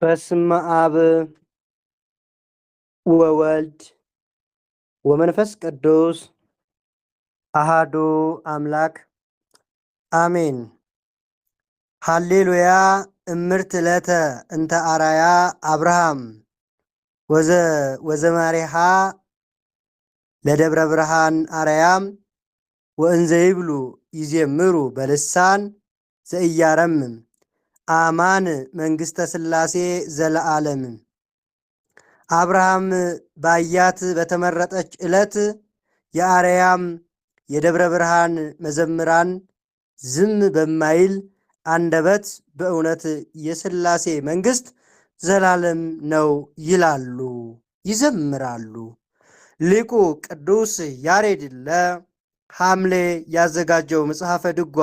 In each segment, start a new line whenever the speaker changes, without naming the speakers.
በስመ አብ ወወልድ ወመንፈስ ቅዱስ አሃዱ አምላክ አሜን። ሃሌሉያ እምርት ዕለተ እንተ አራያ አብርሃም ወዘማሪሃ ለደብረ ብርሃን አርያም ወእንዘ ይብሉ ይዜምሩ በልሳን ዘኢያረምም አማን መንግሥተ ሥላሴ ዘለዓለም። አብርሃም ባያት በተመረጠች ዕለት የአርያም የደብረ ብርሃን መዘምራን ዝም በማይል አንደበት በእውነት የሥላሴ መንግሥት ዘላለም ነው ይላሉ፣ ይዘምራሉ። ሊቁ ቅዱስ ያሬድ ለሐምሌ ያዘጋጀው መጽሐፈ ድጓ።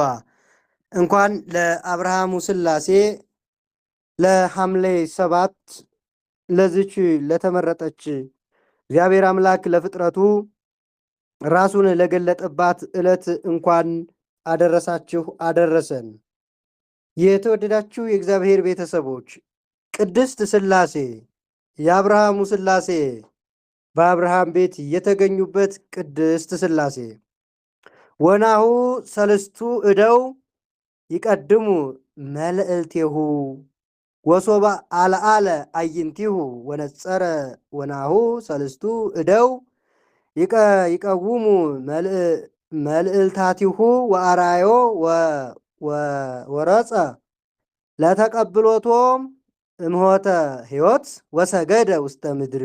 እንኳን ለአብርሃሙ ሥላሴ ለሐምሌ 7 ለዚች ለተመረጠች እግዚአብሔር አምላክ ለፍጥረቱ ራሱን ለገለጠባት ዕለት እንኳን አደረሳችሁ አደረሰን። የተወደዳችሁ የእግዚአብሔር ቤተሰቦች፣ ቅድስት ሥላሴ፣ የአብርሃሙ ሥላሴ በአብርሃም ቤት የተገኙበት ቅድስት ሥላሴ፣ ወናሁ ሰለስቱ እደው ይቀድሙ መልዕልቴሁ ወሶበ አልዓለ አዕይንቲሁ ወነጸረ ወናሁ ሰለስቱ እደው ይቀውሙ መልዕልታቲሁ ወአራዮ ወረጸ ለተቀብሎቶም እምሆተ ሕይወት ወሰገደ ውስተ ምድር።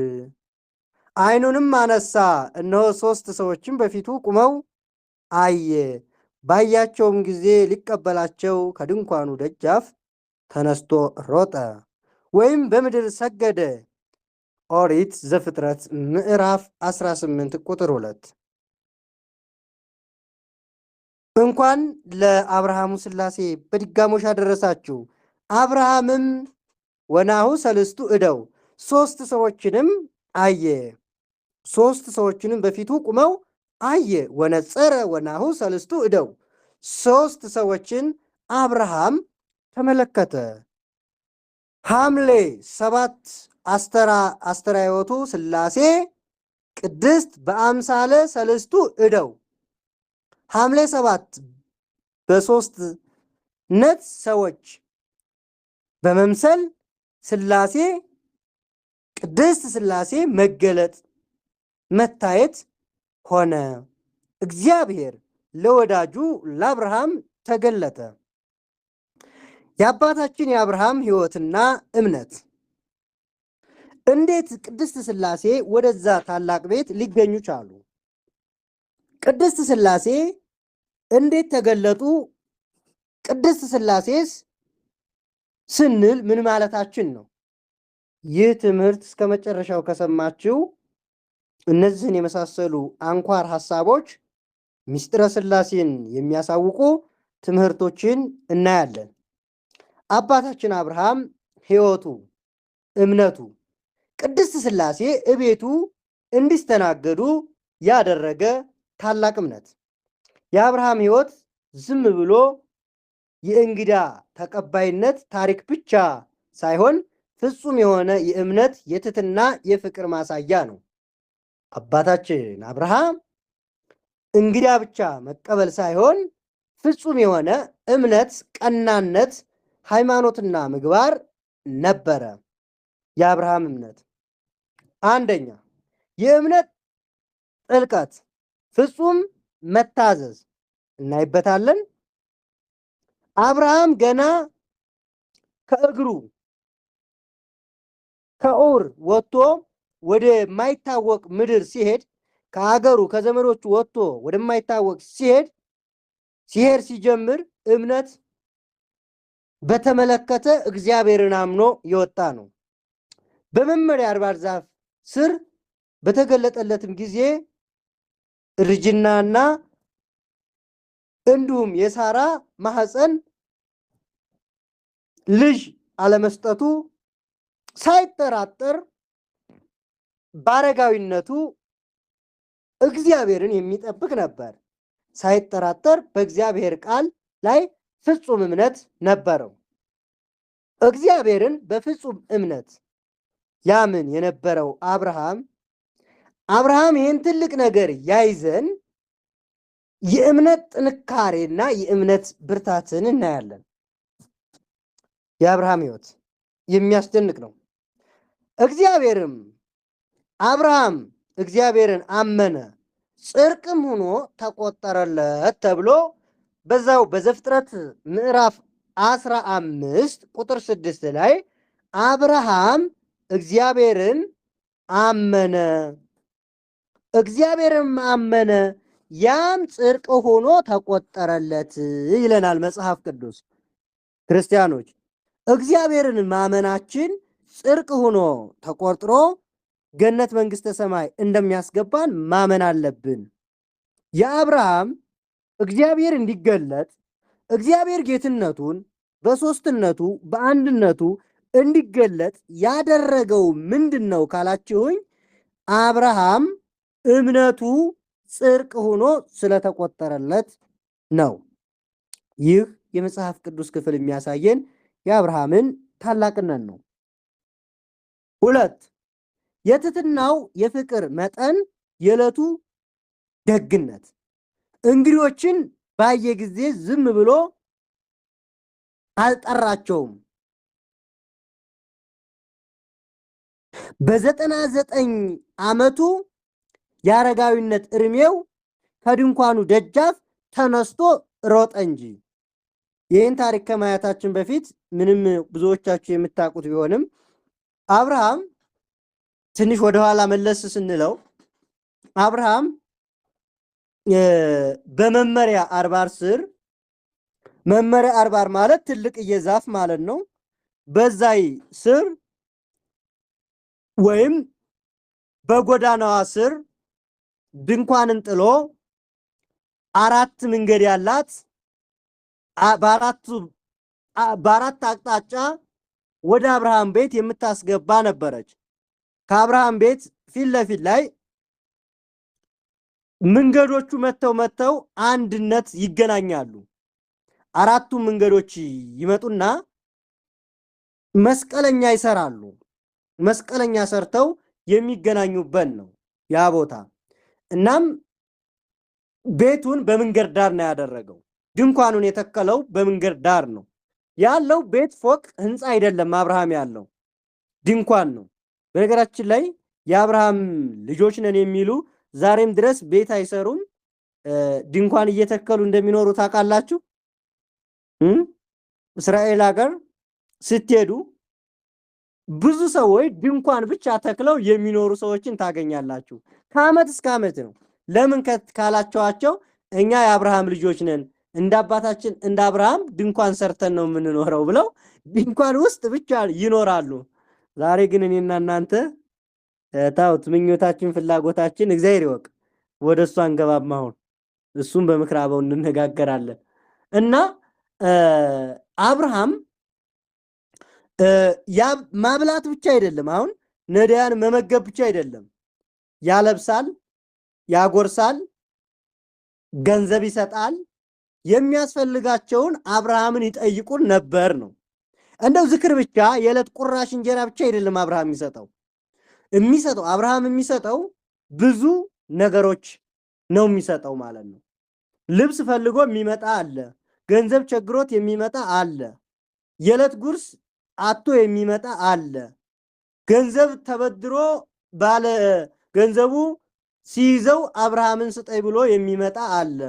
ዓይኑንም አነሳ፣ እነሆ ሦስት ሰዎችም በፊቱ ቁመው አየ። ባያቸውም ጊዜ ሊቀበላቸው ከድንኳኑ ደጃፍ ተነስቶ ሮጠ፣ ወይም በምድር ሰገደ። ኦሪት ዘፍጥረት ምዕራፍ 18 ቁጥር 2። እንኳን ለአብርሃሙ ሥላሴ በድጋሞሽ አደረሳችሁ። አብርሃምም ወናሁ ሰለስቱ እደው፣ ሦስት ሰዎችንም አየ። ሦስት ሰዎችንም በፊቱ ቁመው አየ። ወነጸረ ወናሁ ሰለስቱ እደው፣ ሦስት ሰዎችን አብርሃም ተመለከተ። ሐምሌ 7 አስተራዮቱ ሥላሴ ቅድስት በአምሳለ ሰለስቱ እደው። ሐምሌ 7 በሦስትነት ሰዎች በመምሰል ሥላሴ ቅድስት ሥላሴ መገለጥ መታየት ሆነ። እግዚአብሔር ለወዳጁ ለአብርሃም ተገለጠ። የአባታችን የአብርሃም ሕይወትና እምነት። እንዴት ቅድስት ሥላሴ ወደዛ ታላቅ ቤት ሊገኙ ቻሉ? ቅድስት ሥላሴ እንዴት ተገለጡ? ቅድስት ሥላሴስ ስንል ምን ማለታችን ነው? ይህ ትምህርት እስከ መጨረሻው ከሰማችሁ እነዚህን የመሳሰሉ አንኳር ሐሳቦች፣ ምስጢረ ሥላሴን የሚያሳውቁ ትምህርቶችን እናያለን። አባታችን አብርሃም ሕይወቱ፣ እምነቱ ቅድስት ሥላሴ እቤቱ እንዲስተናገዱ ያደረገ ታላቅ እምነት። የአብርሃም ሕይወት ዝም ብሎ የእንግዳ ተቀባይነት ታሪክ ብቻ ሳይሆን ፍጹም የሆነ የእምነት፣ የትህትና፣ የፍቅር ማሳያ ነው። አባታችን አብርሃም እንግዳ ብቻ መቀበል ሳይሆን ፍጹም የሆነ እምነት፣ ቀናነት፣ ሃይማኖትና ምግባር ነበረ። የአብርሃም እምነት አንደኛ የእምነት ጥልቀት፣ ፍጹም መታዘዝ እናይበታለን። አብርሃም ገና ከእግሩ ከኡር ወጥቶ ወደማይታወቅ ምድር ሲሄድ፣ ከአገሩ ከዘመዶቹ ወጥቶ ወደማይታወቅ ሲሄድ ሲጀምር እምነት በተመለከተ እግዚአብሔርን አምኖ የወጣ ነው። በመምሬ አድባር ዛፍ ስር በተገለጠለትም ጊዜ እርጅናና እንዲሁም የሳራ ማህፀን ልጅ አለመስጠቱ ሳይጠራጠር በአረጋዊነቱ እግዚአብሔርን የሚጠብቅ ነበር። ሳይጠራጠር በእግዚአብሔር ቃል ላይ ፍጹም እምነት ነበረው። እግዚአብሔርን በፍጹም እምነት ያምን የነበረው አብርሃም ይህን ትልቅ ነገር ያይዘን የእምነት ጥንካሬና የእምነት ብርታትን እናያለን። የአብርሃም ሕይወት የሚያስደንቅ ነው። እግዚአብሔርም አብርሃም እግዚአብሔርን አመነ ጽድቅም ሆኖ ተቆጠረለት ተብሎ በዛው በዘፍጥረት ምዕራፍ 15 ቁጥር 6 ላይ አብርሃም እግዚአብሔርን አመነ፣ እግዚአብሔርም አመነ ያም ጽድቅ ሆኖ ተቆጠረለት ይለናል መጽሐፍ ቅዱስ። ክርስቲያኖች እግዚአብሔርን ማመናችን ጽድቅ ሆኖ ተቆጥሮ ገነት መንግስተ ሰማይ እንደሚያስገባን ማመን አለብን። የአብርሃም እግዚአብሔር እንዲገለጥ እግዚአብሔር ጌትነቱን በሶስትነቱ በአንድነቱ እንዲገለጥ ያደረገው ምንድን ነው ካላችሁኝ፣ አብርሃም እምነቱ ጽድቅ ሆኖ ስለተቆጠረለት ነው። ይህ የመጽሐፍ ቅዱስ ክፍል የሚያሳየን የአብርሃምን ታላቅነት ነው። ሁለት፣ የትሕትናው የፍቅር መጠን የዕለቱ ደግነት። እንግዶችን ባየ ጊዜ ዝም ብሎ አልጠራቸውም። በ99 ዓመቱ የአረጋዊነት እድሜው ከድንኳኑ ደጃፍ ተነስቶ ሮጠ እንጂ። ይህን ታሪክ ከማየታችን በፊት ምንም ብዙዎቻችሁ የምታውቁት ቢሆንም አብርሃም ትንሽ ወደኋላ መለስ ስንለው አብርሃም በመመሪያ አርባር ስር፣ መመሪያ አርባር ማለት ትልቅ ዛፍ ማለት ነው። በዛይ ስር ወይም በጎዳናዋ ስር ድንኳንን ጥሎ አራት መንገድ ያላት በአራት አቅጣጫ ወደ አብርሃም ቤት የምታስገባ ነበረች። ከአብርሃም ቤት ፊት ለፊት ላይ መንገዶቹ መተው መተው አንድነት ይገናኛሉ። አራቱ መንገዶች ይመጡና መስቀለኛ ይሰራሉ። መስቀለኛ ሰርተው የሚገናኙበት ነው ያ ቦታ። እናም ቤቱን በመንገድ ዳር ነው ያደረገው። ድንኳኑን የተከለው በመንገድ ዳር ነው ያለው። ቤት ፎቅ ህንፃ አይደለም አብርሃም ያለው ድንኳን ነው። በነገራችን ላይ የአብርሃም ልጆች ነን የሚሉ ዛሬም ድረስ ቤት አይሰሩም፣ ድንኳን እየተከሉ እንደሚኖሩ ታውቃላችሁ። እስራኤል ሀገር ስትሄዱ ብዙ ሰዎች ድንኳን ብቻ ተክለው የሚኖሩ ሰዎችን ታገኛላችሁ። ከዓመት እስከ ዓመት ነው። ለምን ካላቸዋቸው እኛ የአብርሃም ልጆች ነን፣ እንደ አባታችን እንደ አብርሃም ድንኳን ሰርተን ነው የምንኖረው ብለው ድንኳን ውስጥ ብቻ ይኖራሉ። ዛሬ ግን እኔና እናንተ ታውት ምኞታችን ፍላጎታችን እግዚአብሔር ይወቅ፣ ወደ እሱ አንገባም። አሁን እሱም በምክረ አበው እንነጋገራለን። እና አብርሃም ያ ማብላት ብቻ አይደለም፣ አሁን ነዳያን መመገብ ብቻ አይደለም፣ ያለብሳል፣ ያጎርሳል፣ ገንዘብ ይሰጣል። የሚያስፈልጋቸውን አብርሃምን ይጠይቁን ነበር ነው። እንደው ዝክር ብቻ የዕለት ቁራሽ እንጀራ ብቻ አይደለም አብርሃም የሚሰጠው አብርሃም የሚሰጠው ብዙ ነገሮች ነው የሚሰጠው ማለት ነው። ልብስ ፈልጎ የሚመጣ አለ፣ ገንዘብ ቸግሮት የሚመጣ አለ፣ የዕለት ጉርስ አቶ የሚመጣ አለ፣ ገንዘብ ተበድሮ ባለ ገንዘቡ ሲይዘው አብርሃምን ስጠኝ ብሎ የሚመጣ አለ።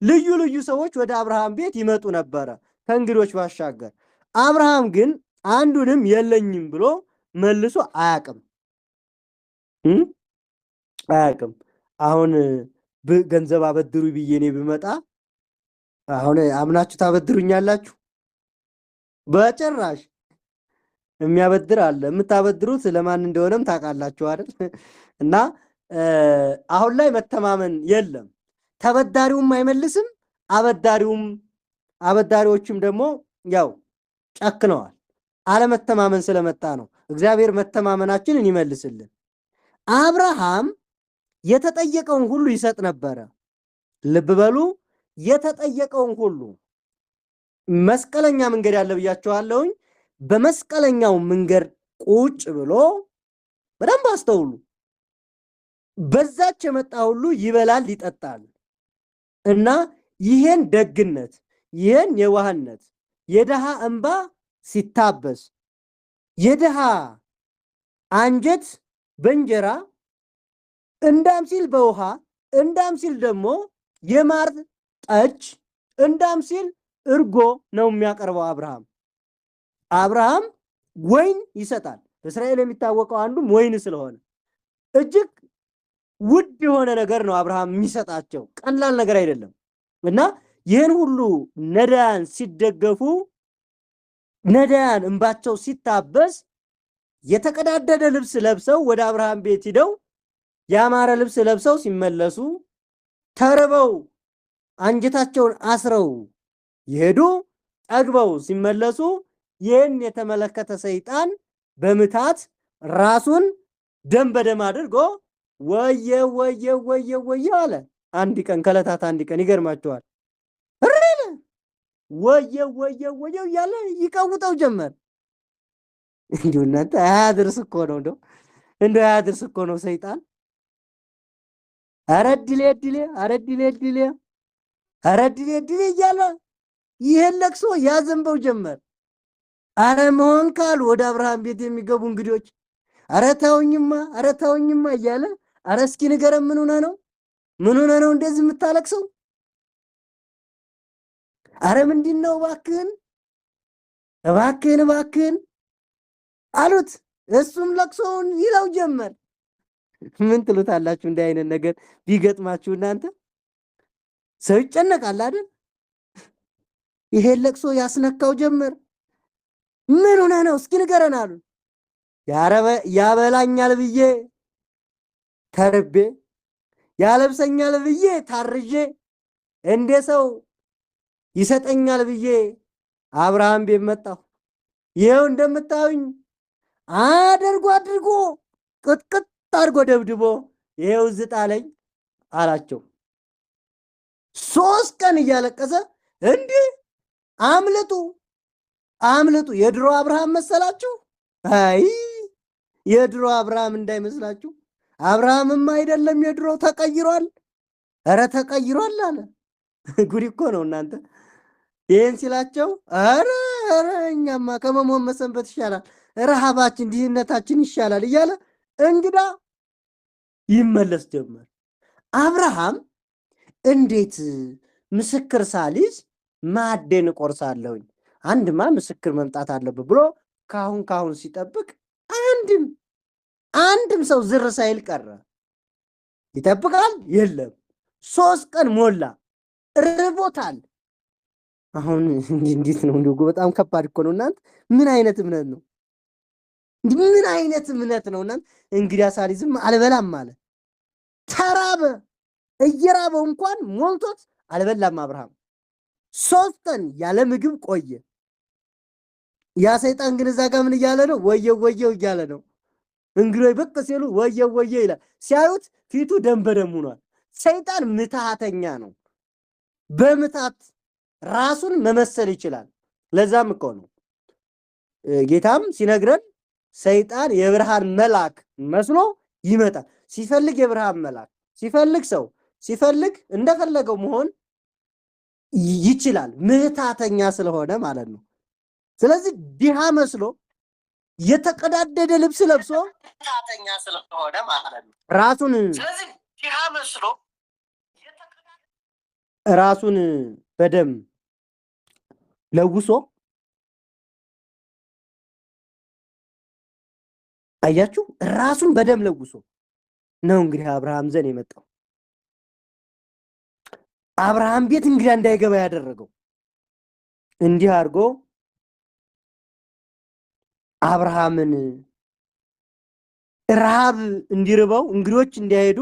ልዩ ልዩ ሰዎች ወደ አብርሃም ቤት ይመጡ ነበረ ከእንግዶች ባሻገር። አብርሃም ግን አንዱንም የለኝም ብሎ መልሶ አያውቅም አያውቅም። አሁን ገንዘብ አበድሩ ብዬ እኔ ብመጣ አሁን አምናችሁ ታበድሩኛላችሁ? በጭራሽ። የሚያበድር አለ። የምታበድሩት ለማን እንደሆነም ታውቃላችሁ አይደል? እና አሁን ላይ መተማመን የለም። ተበዳሪውም አይመልስም፣ አበዳሪዎችም ደግሞ ያው ጨክነዋል። አለመተማመን ስለመጣ ነው። እግዚአብሔር መተማመናችንን ይመልስልን። አብርሃም የተጠየቀውን ሁሉ ይሰጥ ነበረ። ልብ በሉ፣ የተጠየቀውን ሁሉ። መስቀለኛ መንገድ ያለ ብያቸዋለሁኝ። በመስቀለኛው መንገድ ቁጭ ብሎ በደንብ አስተውሉ። በዛች የመጣ ሁሉ ይበላል ይጠጣል። እና ይሄን ደግነት ይሄን የዋህነት የደሃ እንባ ሲታበስ የደሃ አንጀት በእንጀራ እንዳም ሲል በውሃ እንዳም ሲል ደግሞ የማር ጠጅ እንዳም ሲል እርጎ ነው የሚያቀርበው አብርሃም። አብርሃም ወይን ይሰጣል። በእስራኤል የሚታወቀው አንዱ ወይን ስለሆነ እጅግ ውድ የሆነ ነገር ነው አብርሃም የሚሰጣቸው፣ ቀላል ነገር አይደለም። እና ይህን ሁሉ ነዳያን ሲደገፉ ነዳያን እንባቸው ሲታበስ የተቀዳደደ ልብስ ለብሰው ወደ አብርሃም ቤት ሂደው ያማረ ልብስ ለብሰው ሲመለሱ ተርበው አንጀታቸውን አስረው ይሄዱ ጠግበው ሲመለሱ ይህን የተመለከተ ሰይጣን በምታት ራሱን ደም በደም አድርጎ ወየ ወየ ወየ ወየ አለ። አንድ ቀን ከዕለታት አንድ ቀን ይገርማቸዋል። እረለ ወየ ወየ ወየ እያለ ይቀውጠው ጀመር። እንዲሁ እናንተ አያድርስ እኮ ነው፣ እንደው እንደው አያድርስ እኮ ነው ሰይጣን። ኧረ እድሌ እድሌ፣ ኧረ እድሌ እድሌ፣ ኧረ እድሌ እድሌ እያለ ይሄን ለቅሶ ያዘንበው ጀመር። አረ መሆን ካሉ ወደ አብርሃም ቤት የሚገቡ እንግዶች አረ ተውኝማ፣ አረ ተውኝማ እያለ አረ እስኪ ንገረን፣ ምን ሆነህ ነው? ምን ሆነህ ነው እንደዚህ የምታለቅሰው? አረ ምንድን ነው? እባክህን እባክህን እባክህን አሉት። እሱም ለቅሶውን ይለው ጀመር። ምን ትሉታላችሁ? እንዲህ አይነት ነገር ቢገጥማችሁ እናንተ ሰው ይጨነቃል አይደል? ይሄን ለቅሶ ያስነካው ጀመር። ምን ሆነህ ነው? እስኪ ንገረን አሉ። ያበላኛል ብዬ ተርቤ፣ ያለብሰኛል ብዬ ታርዤ፣ እንደ ሰው ይሰጠኛል ብዬ አብርሃም ቤት መጣሁ። ይኸው እንደምታዩኝ አድርጎ አድርጎ ቅጥቅጥ አድርጎ ደብድቦ ይኸው እዚህ ጣለኝ አላቸው። 3 ቀን እያለቀሰ እንዲህ አምልጡ አምልጡ። የድሮ አብርሃም መሰላችሁ? አይ የድሮ አብርሃም እንዳይመስላችሁ። አብርሃምም አይደለም የድሮ፣ ተቀይሯል። ኧረ ተቀይሯል አለ። ጉድ እኮ ነው እናንተ። ይሄን ሲላቸው ኧረ ኧረ እኛማ ከመሞት መሰንበት ይሻላል፣ ረሃባችን ድህነታችን ይሻላል እያለ እንግዳ ይመለስ ጀመር። አብርሃም እንዴት ምስክር ሳልይዝ ማዕዴን እቆርሳለሁኝ? አንድማ ምስክር መምጣት አለበት ብሎ ካሁን ካሁን ሲጠብቅ አንድም ሰው ዝር ሳይል ቀረ። ይጠብቃል፣ የለም። 3 ቀን ሞላ፣ ርቦታል። አሁን እንዴት ነው? እንደው በጣም ከባድ እኮ ነው እናንተ። ምን አይነት እምነት ነው? ምን አይነት እምነት ነው እናንተ? እንግዲህ ሳልይዝም አልበላም አለ። ተራበ። እየራበው እንኳን ሞልቶት አልበላም አብርሃም። 3 ቀን ያለ ምግብ ቆየ። ያ ሰይጣን ግን እዛ ጋር ምን እያለ ነው? ወየው ወየው እያለ ነው። እንግዶች ብቅ ሲሉ ወየው ወየው ይላል። ሲያዩት ፊቱ ደም በደም ሆኗል። ሰይጣን ምትሃተኛ ነው። በምትሃት ራሱን መመሰል ይችላል። ለዛም እኮ ነው ጌታም ሲነግረን ሰይጣን የብርሃን መልአክ መስሎ ይመጣል። ሲፈልግ የብርሃን መልአክ፣ ሲፈልግ ሰው፣ ሲፈልግ እንደፈለገው መሆን ይችላል። ምትሃተኛ ስለሆነ ማለት ነው። ስለዚህ ድሃ መስሎ የተቀዳደደ ልብስ ለብሶ
ምትሃተኛ ስለሆነ ማለት ነው። ስለዚህ ድሃ መስሎ
ራሱን በደም ለውሶ አያችሁ፣ ራሱን በደም ለውሶ ነው እንግዲህ አብርሃም ዘንድ የመጣው። አብርሃም ቤት እንግዳ እንዳይገባ ያደረገው እንዲህ አድርጎ አብርሃምን ረሃብ እንዲርበው እንግዶች እንዲያሄዱ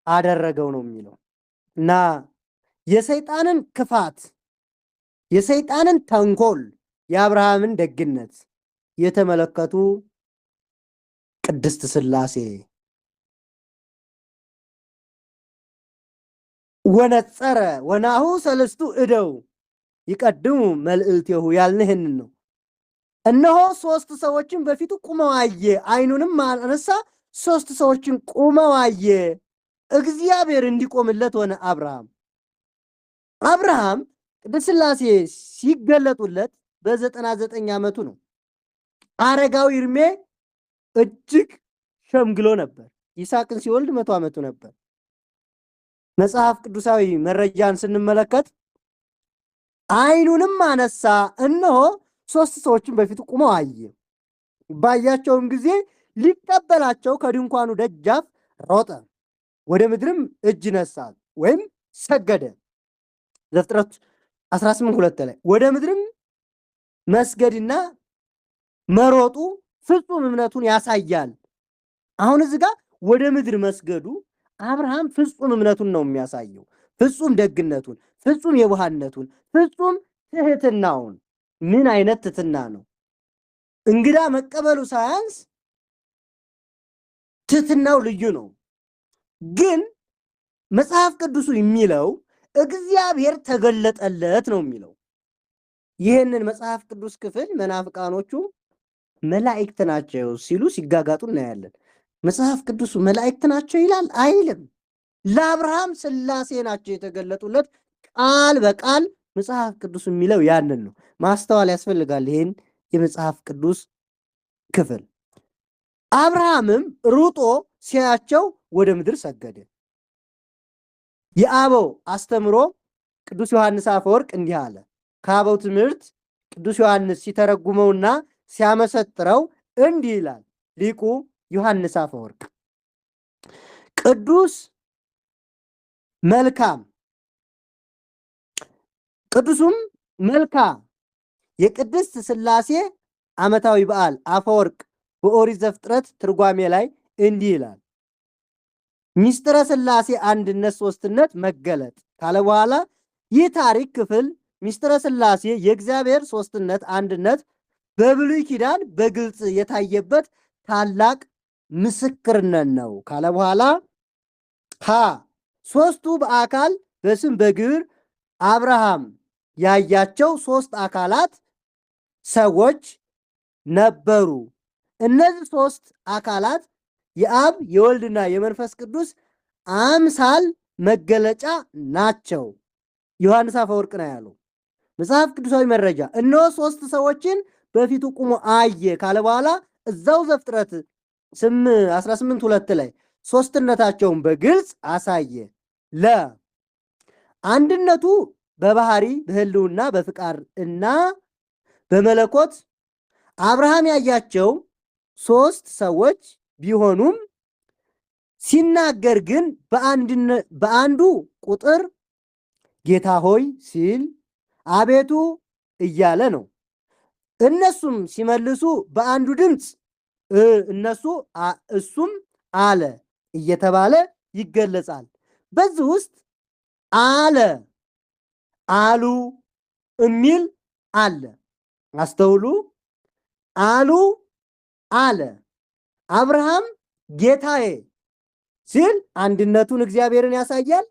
አደረገው ነው የሚለው። እና የሰይጣንን ክፋት የሰይጣንን ተንኮል የአብርሃምን ደግነት የተመለከቱ ቅድስት ሥላሴ ወነጸረ ወናሁ ሰለስቱ እደው ይቀድሙ መልእልቴሁ ያልንህን ነው። እነሆ ሶስት ሰዎችን በፊቱ ቁመው አየ። ዓይኑንም አነሳ፣ ሶስት ሰዎችን ቁመው አየ። እግዚአብሔር እንዲቆምለት ሆነ አብርሃም። አብርሃም ቅድስት ሥላሴ ሲገለጡለት በ99 ዓመቱ ነው። አረጋዊ እድሜ እጅግ ሸምግሎ ነበር። ይስሐቅን ሲወልድ 100 ዓመቱ ነበር። መጽሐፍ ቅዱሳዊ መረጃን ስንመለከት ዓይኑንም አነሳ፣ እነሆ ሶስት ሰዎችን በፊቱ ቁመው አየ። ባያቸውም ጊዜ ሊቀበላቸው ከድንኳኑ ደጃፍ ሮጠ፣ ወደ ምድርም እጅ ነሳ ወይም ሰገደ። ዘፍጥረት 18:2 ላይ ወደ ምድርም መስገድና መሮጡ ፍጹም እምነቱን ያሳያል። አሁን እዚህ ጋር ወደ ምድር መስገዱ አብርሃም ፍጹም እምነቱን ነው የሚያሳየው። ፍጹም ደግነቱን፣ ፍጹም የዋህነቱን፣ ፍጹም ትህትናውን። ምን አይነት ትህትና ነው! እንግዳ መቀበሉ ሳያንስ ትህትናው ልዩ ነው። ግን መጽሐፍ ቅዱሱ የሚለው እግዚአብሔር ተገለጠለት ነው የሚለው። ይህንን መጽሐፍ ቅዱስ ክፍል መናፍቃኖቹ መላእክት ናቸው ሲሉ ሲጋጋጡ እናያለን። መጽሐፍ ቅዱሱ መላእክት ናቸው ይላል አይልም። ለአብርሃም ሥላሴ ናቸው የተገለጡለት ቃል በቃል መጽሐፍ ቅዱስ የሚለው ያንን ነው። ማስተዋል ያስፈልጋል ይህን የመጽሐፍ ቅዱስ ክፍል። አብርሃምም ሩጦ ሲያያቸው ወደ ምድር ሰገደ። የአበው አስተምሮ ቅዱስ ዮሐንስ አፈወርቅ እንዲህ አለ። ከአበው ትምህርት ቅዱስ ዮሐንስ ሲተረጉመውና ሲያመሰጥረው እንዲህ ይላል ሊቁ ዮሐንስ አፈወርቅ ቅዱስ መልካም ቅዱሱም መልካ የቅድስት ሥላሴ ዓመታዊ በዓል አፈወርቅ በኦሪት ዘፍጥረት ትርጓሜ ላይ እንዲህ ይላል። ሚስጥረ ሥላሴ አንድነት ሶስትነት መገለጥ ካለ በኋላ ይህ ታሪክ ክፍል ሚስጥረ ሥላሴ የእግዚአብሔር ሶስትነት አንድነት በብሉይ ኪዳን በግልጽ የታየበት ታላቅ ምስክርነት ነው ካለ በኋላ ሀ ሶስቱ በአካል በስም በግብር አብርሃም ያያቸው ሶስት አካላት ሰዎች ነበሩ። እነዚህ ሶስት አካላት የአብ የወልድና የመንፈስ ቅዱስ አምሳል መገለጫ ናቸው። ዮሐንስ አፈወርቅ ነው ያለው። መጽሐፍ ቅዱሳዊ መረጃ እነሆ ሶስት ሰዎችን በፊቱ ቁሞ አየ ካለ በኋላ እዛው ዘፍጥረት 18:2 ላይ ሶስትነታቸውን በግልጽ አሳየ። ለ አንድነቱ በባህሪ በህልውና በፍቃድ እና በመለኮት አብርሃም ያያቸው ሶስት ሰዎች ቢሆኑም ሲናገር ግን በአንዱ ቁጥር ጌታ ሆይ ሲል አቤቱ እያለ ነው። እነሱም ሲመልሱ በአንዱ ድምፅ እነሱ እሱም አለ እየተባለ ይገለጻል። በዚህ ውስጥ አለ አሉ የሚል አለ። አስተውሉ። አሉ አለ። አብርሃም ጌታዬ ሲል አንድነቱን እግዚአብሔርን ያሳያል።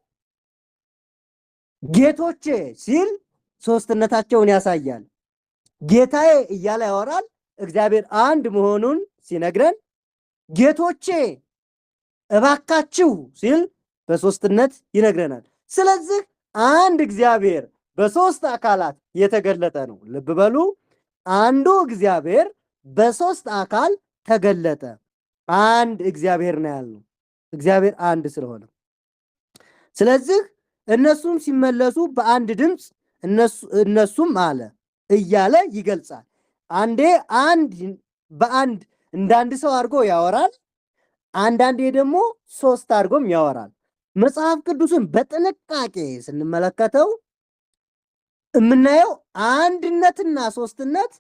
ጌቶቼ ሲል ሶስትነታቸውን ያሳያል። ጌታዬ እያለ ያወራል። እግዚአብሔር አንድ መሆኑን ሲነግረን፣ ጌቶቼ እባካችሁ ሲል በሶስትነት ይነግረናል። ስለዚህ አንድ እግዚአብሔር በሶስት አካላት የተገለጠ ነው። ልብ በሉ። አንዱ እግዚአብሔር በሶስት አካል ተገለጠ። አንድ እግዚአብሔር ነው ያልነው እግዚአብሔር አንድ ስለሆነ። ስለዚህ እነሱም ሲመለሱ በአንድ ድምፅ እነሱም አለ እያለ ይገልጻል። አንዴ አንድ በአንድ እንዳንድ ሰው አድርጎ ያወራል። አንዳንዴ ደግሞ ሶስት አድርጎም ያወራል። መጽሐፍ ቅዱስን በጥንቃቄ ስንመለከተው የምናየው አንድነትና ሶስትነት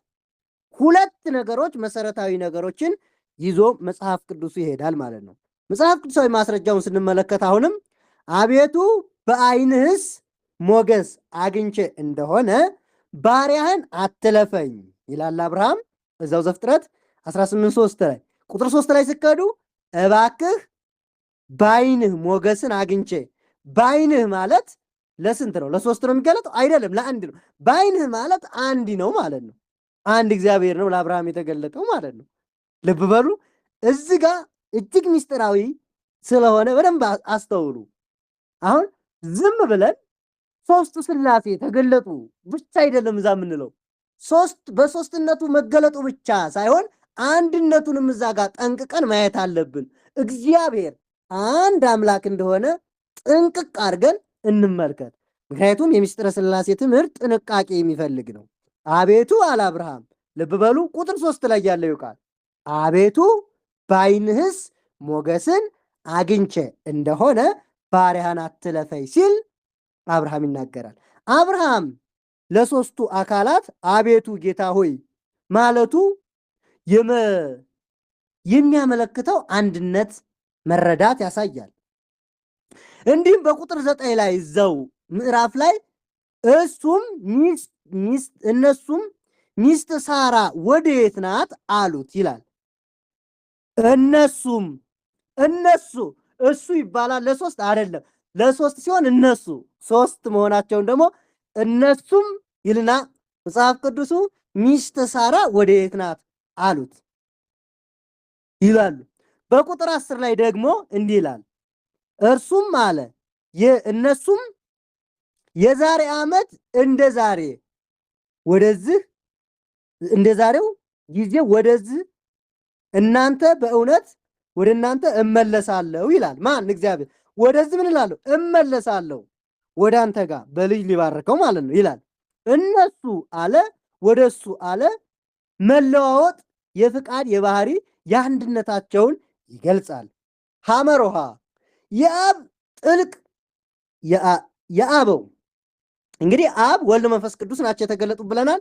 ሁለት ነገሮች መሰረታዊ ነገሮችን ይዞ መጽሐፍ ቅዱሱ ይሄዳል ማለት ነው። መጽሐፍ ቅዱሳዊ ማስረጃውን ስንመለከት አሁንም አቤቱ በዓይንህስ ሞገስ አግኝቼ እንደሆነ ባሪያህን አትለፈኝ ይላል አብርሃም እዛው ዘፍጥረት 18:3 ላይ። ቁጥር 3 ላይ ስከዱ እባክህ በዓይንህ ሞገስን አግኝቼ። በዓይንህ ማለት ለስንት ነው? ለሶስት ነው የሚገለጠው? አይደለም፣ ለአንድ ነው። በዓይንህ ማለት አንድ ነው ማለት ነው። አንድ እግዚአብሔር ነው ለአብርሃም የተገለጠው ማለት ነው። ልብ በሉ፣ እዚህ ጋር እጅግ ምስጢራዊ ስለሆነ በደንብ አስተውሉ። አሁን ዝም ብለን ሶስቱ ሥላሴ ተገለጡ ብቻ አይደለም እዛ የምንለው፣ ሶስት በሶስትነቱ መገለጡ ብቻ ሳይሆን አንድነቱንም እዛ ጋር ጠንቅቀን ማየት አለብን። እግዚአብሔር አንድ አምላክ እንደሆነ ጥንቅቅ አድርገን እንመልከት። ምክንያቱም የምስጢረ ሥላሴ ትምህርት ጥንቃቄ የሚፈልግ ነው። አቤቱ አለ አብርሃም። ልብ በሉ፣ ቁጥር 3 ላይ ያለው ቃል አቤቱ ባይንህስ ሞገስን አግኝቼ እንደሆነ ባሪያህን አትለፈኝ ሲል አብርሃም ይናገራል። አብርሃም ለሶስቱ አካላት አቤቱ ጌታ ሆይ ማለቱ የሚያመለክተው አንድነት መረዳት ያሳያል። እንዲህም በቁጥር 9 ላይ እዛው ምዕራፍ ላይ እሱም ሚስት እነሱም ሚስት ሳራ ወዴት ናት አሉት ይላል። እነሱም እነሱ እሱ ይባላል ለሶስት አይደለም፣ ለሶስት ሲሆን እነሱ ሶስት መሆናቸውን ደግሞ እነሱም ይልና መጽሐፍ ቅዱሱ ሚስት ሳራ ወዴት ናት አሉት ይላሉ። በቁጥር 10 ላይ ደግሞ እንዲህ ይላል፣ እርሱም አለ እነሱም የዛሬ ዓመት እንደዛሬ ወደዚህ እንደዛሬው ጊዜ ወደዚህ እናንተ በእውነት ወደ እናንተ እመለሳለሁ ይላል። ማን? እግዚአብሔር። ወደዚህ ምን እላለሁ? እመለሳለሁ ወደ አንተ ጋር በልጅ ሊባርከው ማለት ነው ይላል። እነሱ አለ ወደሱ አለ መለዋወጥ የፍቃድ የባህሪ የአንድነታቸውን ይገልጻል። ሐመሮሃ የአብ ጥልቅ የአበው እንግዲህ አብ ወልድ መንፈስ ቅዱስ ናቸው የተገለጡ ብለናል።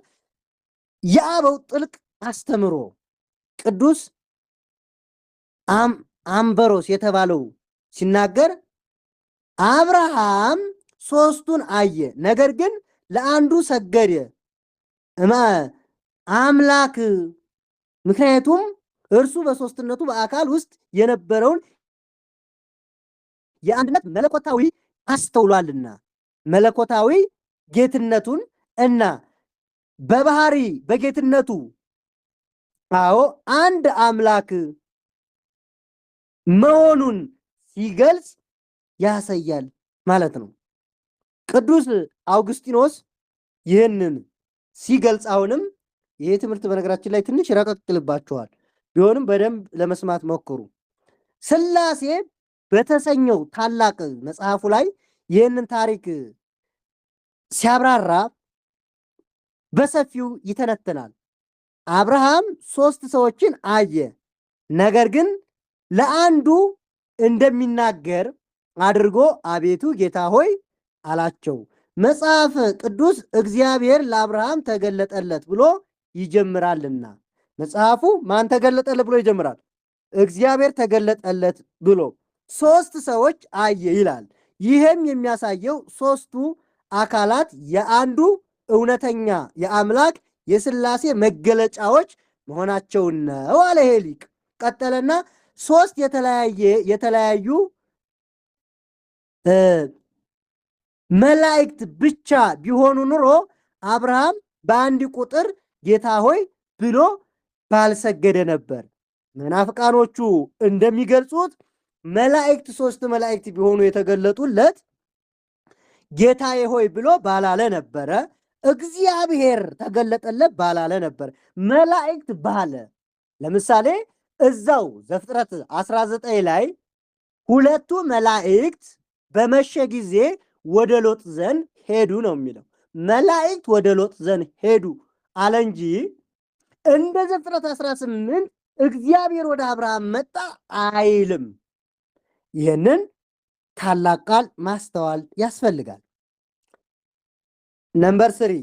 የአበው ጥልቅ አስተምሮ ቅዱስ አምበሮስ የተባለው ሲናገር አብርሃም ሶስቱን አየ፣ ነገር ግን ለአንዱ ሰገደ አምላክ፣ ምክንያቱም እርሱ በሶስትነቱ በአካል ውስጥ የነበረውን የአንድነት መለኮታዊ አስተውሏልና መለኮታዊ ጌትነቱን እና በባህሪ በጌትነቱ አዎ አንድ አምላክ መሆኑን ሲገልጽ ያሳያል ማለት ነው። ቅዱስ አውግስጢኖስ ይህንን ሲገልጽ አሁንም ይሄ ትምህርት በነገራችን ላይ ትንሽ ረቀቅ ይልባችኋል፣ ቢሆንም በደንብ ለመስማት ሞክሩ። ሥላሴ በተሰኘው ታላቅ መጽሐፉ ላይ ይህንን ታሪክ ሲያብራራ በሰፊው ይተነትናል። አብርሃም ሶስት ሰዎችን አየ፣ ነገር ግን ለአንዱ እንደሚናገር አድርጎ አቤቱ ጌታ ሆይ አላቸው። መጽሐፍ ቅዱስ እግዚአብሔር ለአብርሃም ተገለጠለት ብሎ ይጀምራልና መጽሐፉ ማን ተገለጠለት ብሎ ይጀምራል? እግዚአብሔር ተገለጠለት ብሎ ሶስት ሰዎች አየ ይላል። ይህም የሚያሳየው ሶስቱ አካላት የአንዱ እውነተኛ የአምላክ የሥላሴ መገለጫዎች መሆናቸውን ነው አለ ይሄ ሊቅ። ቀጠለና ሶስት የተለያዩ መላእክት ብቻ ቢሆኑ ኑሮ አብርሃም በአንድ ቁጥር ጌታ ሆይ ብሎ ባልሰገደ ነበር። መናፍቃኖቹ እንደሚገልጹት መላእክት ሶስት መላእክት ቢሆኑ የተገለጡለት ጌታዬ ሆይ ብሎ ባላለ ነበረ። እግዚአብሔር ተገለጠለት ባላለ ነበር። መላእክት ባለ። ለምሳሌ እዛው ዘፍጥረት 19 ላይ ሁለቱ መላእክት በመሸ ጊዜ ወደ ሎጥ ዘንድ ሄዱ ነው የሚለው። መላእክት ወደ ሎጥ ዘንድ ሄዱ አለ እንጂ እንደ ዘፍጥረት 18 እግዚአብሔር ወደ አብርሃም መጣ አይልም። ይህንን ታላቅ ቃል ማስተዋል ያስፈልጋል። Number 3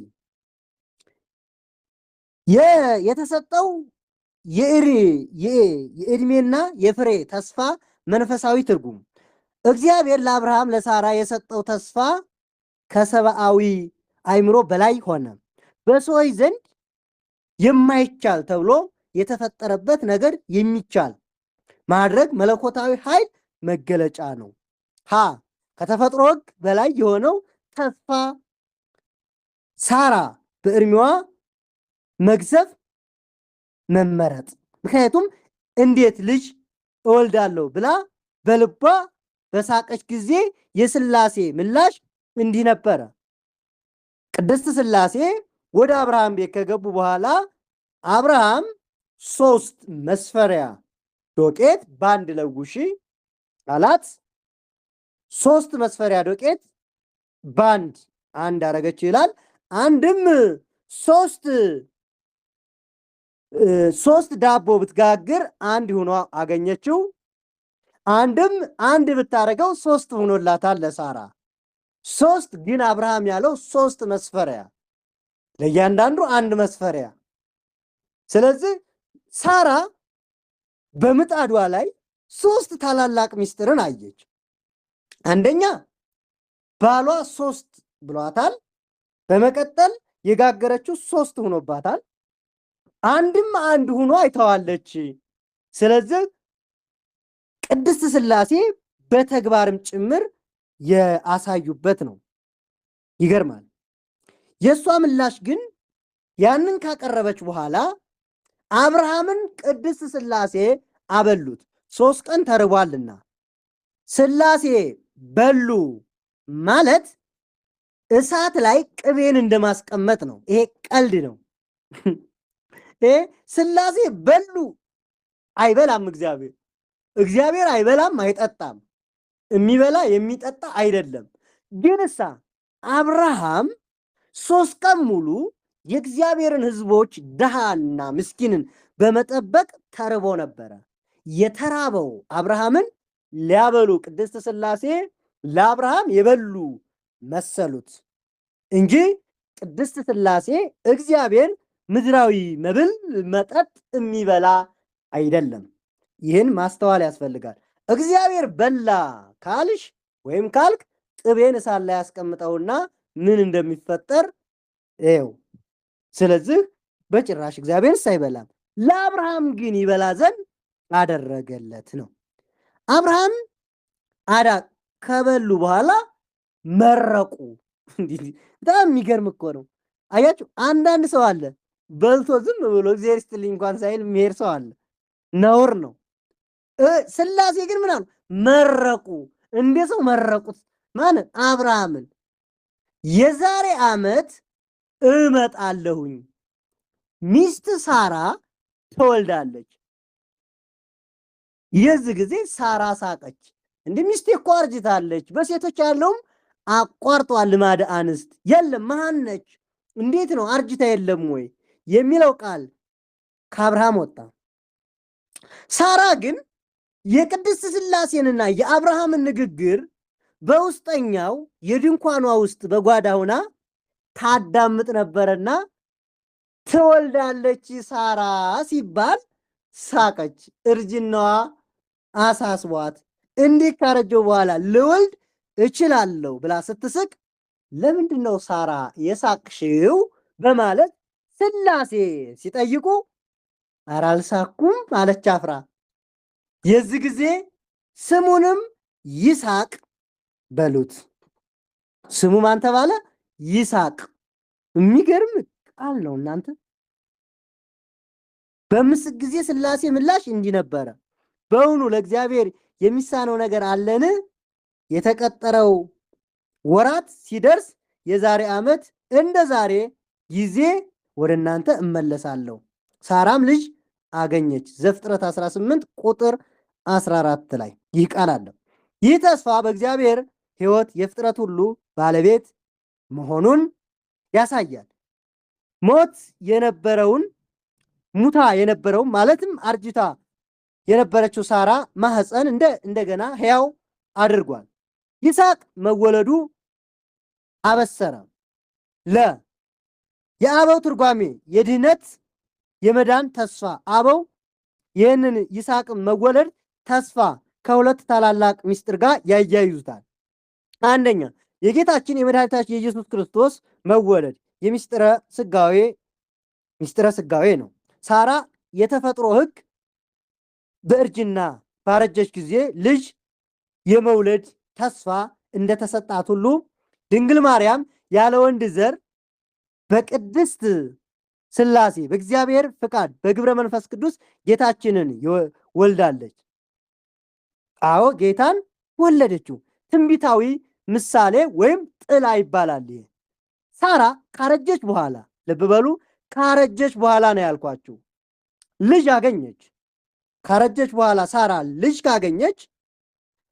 የተሰጠው የዕድሜና የፍሬ ተስፋ መንፈሳዊ ትርጉም። እግዚአብሔር ለአብርሃም ለሳራ የሰጠው ተስፋ ከሰብአዊ አእምሮ በላይ ሆነ። በሰዎች ዘንድ የማይቻል ተብሎ የተፈጠረበት ነገር የሚቻል ማድረግ መለኮታዊ ኃይል መገለጫ ነው። ሀ ከተፈጥሮ ሕግ በላይ የሆነው ተስፋ ሳራ በእድሜዋ መግዘፍ መመረጥ። ምክንያቱም እንዴት ልጅ እወልዳለሁ ብላ በልቧ በሳቀች ጊዜ የስላሴ ምላሽ እንዲህ ነበረ። ቅድስት ስላሴ ወደ አብርሃም ቤት ከገቡ በኋላ አብርሃም 3 መስፈሪያ ዶቄት በአንድ ለውሺ አላት። 3 መስፈሪያ ዶቄት በአንድ አንድ አረገች ይላል። አንድም ሶስት ዳቦ ብትጋግር አንድ ሆኖ አገኘችው። አንድም አንድ ብታረገው 3 ሆኖላታል ለሳራ። 3 ግን አብርሃም ያለው 3 መስፈሪያ ለእያንዳንዱ አንድ መስፈሪያ። ስለዚህ ሳራ በምጣዷ ላይ 3 ታላላቅ ሚስጥርን አየች። አንደኛ ባሏ 3 ብሏታል። በመቀጠል የጋገረችው 3 ሆኖባታል። አንድም አንድ ሆኖ አይተዋለች። ስለዚህ ቅድስት ስላሴ በተግባርም ጭምር ያሳዩበት ነው። ይገርማል። የሷ ምላሽ ግን ያንን ካቀረበች በኋላ አብርሃምን ቅድስት ስላሴ አበሉት። 3 ቀን ተርቧልና ስላሴ በሉ ማለት እሳት ላይ ቅቤን እንደማስቀመጥ ነው። ይሄ ቀልድ ነው። ይሄ ስላሴ በሉ አይበላም። እግዚአብሔር አይበላም አይጠጣም። የሚበላ የሚጠጣ አይደለም። ግንሳ አብርሃም 3 ቀን ሙሉ የእግዚአብሔርን ሕዝቦች ድሃና ምስኪንን በመጠበቅ ተርቦ ነበረ። የተራበው አብርሃምን ሊያበሉ ቅድስት ስላሴ ለአብርሃም የበሉ መሰሉት እንጂ ቅድስት ስላሴ እግዚአብሔር ምድራዊ መብል መጠጥ የሚበላ አይደለም። ይህን ማስተዋል ያስፈልጋል። እግዚአብሔር በላ ካልሽ ወይም ካልክ ቅቤን እሳት ላይ ያስቀምጠውና ምን እንደሚፈጠር ይኸው። ስለዚህ በጭራሽ እግዚአብሔር ሳይበላም ለአብርሃም ግን ይበላ ዘንድ አደረገለት ነው። አብርሃም አዳ ከበሉ በኋላ መረቁ። በጣም የሚገርም እኮ ነው። አያችሁ፣ አንዳንድ ሰው አለ በልቶ ዝም ብሎ እግዚአብሔር ይስጥልኝ እንኳን ሳይል የሚሄድ ሰው አለ። ነውር ነው። ስላሴ ግን ምን አሉ? መረቁ። እንደ ሰው መረቁት። ማንን? አብርሃምን። የዛሬ ዓመት እመጣለሁኝ ሚስት ሳራ ትወልዳለች። የዚህ ጊዜ ሳራ ሳቀች። እንደ ሚስቴ እኮ አርጅታለች፣ በሴቶች ያለውም አቋርጧል ልማደ አንስት የለም፣ መሃን ነች፣ እንዴት ነው አርጅታ የለም ወይ የሚለው ቃል ከአብርሃም ወጣ። ሳራ ግን የቅድስት ስላሴንና የአብርሃምን ንግግር በውስጠኛው የድንኳኗ ውስጥ በጓዳ ሆና ታዳምጥ ነበርና ትወልዳለች ሳራ ሲባል ሳቀች። እርጅናዋ አሳስቧት እንዲህ ካረጀው በኋላ ልወልድ እችላለሁ ብላ ስትስቅ ለምንድነው ሳራ የሳቅሽው በማለት ስላሴ ሲጠይቁ ኧረ አልሳኩም አለች አፍራ። የዚህ ጊዜ ስሙንም ይስሐቅ በሉት። ስሙ ማን ተባለ? ይስሐቅ። የሚገርም ቃል ነው እናንተ። በምስክ ጊዜ ስላሴ ምላሽ እንዲህ ነበረ። በእውኑ ለእግዚአብሔር የሚሳነው ነገር አለን? የተቀጠረው ወራት ሲደርስ የዛሬ ዓመት እንደ ዛሬ ጊዜ ወደ እናንተ እመለሳለሁ። ሳራም ልጅ አገኘች። ዘፍጥረት 18 ቁጥር 14 ላይ ይህ ቃል አለ። ይህ ተስፋ በእግዚአብሔር ሕይወት የፍጥረት ሁሉ ባለቤት መሆኑን ያሳያል። ሞት የነበረውን ሙታ የነበረው ማለትም አርጅታ የነበረችው ሳራ ማህፀን እንደገና ሕያው አድርጓል። ይስሐቅ መወለዱ አበሰረ። ለ የአበው ትርጓሜ የድህነት የመዳን ተስፋ። አበው ይህንን ይስሐቅ መወለድ ተስፋ ከሁለት ታላላቅ ምስጢር ጋር ያያይዙታል። አንደኛ የጌታችን የመድኃኒታችን የኢየሱስ ክርስቶስ መወለድ የሚስጥረ ስጋዌ ሚስጥረ ስጋዌ ነው። ሳራ የተፈጥሮ ሕግ በእርጅና ባረጀች ጊዜ ልጅ የመውለድ ተስፋ እንደተሰጣት ሁሉ ድንግል ማርያም ያለ ወንድ ዘር በቅድስት ሥላሴ በእግዚአብሔር ፍቃድ በግብረ መንፈስ ቅዱስ ጌታችንን ወልዳለች። አዎ ጌታን ወለደችው። ትንቢታዊ ምሳሌ ወይም ጥላ ይባላል። ይሄ ሳራ ካረጀች በኋላ፣ ልብ በሉ፣ ካረጀች በኋላ ነው ያልኳችሁ፣ ልጅ አገኘች። ካረጀች በኋላ ሳራ ልጅ ካገኘች፣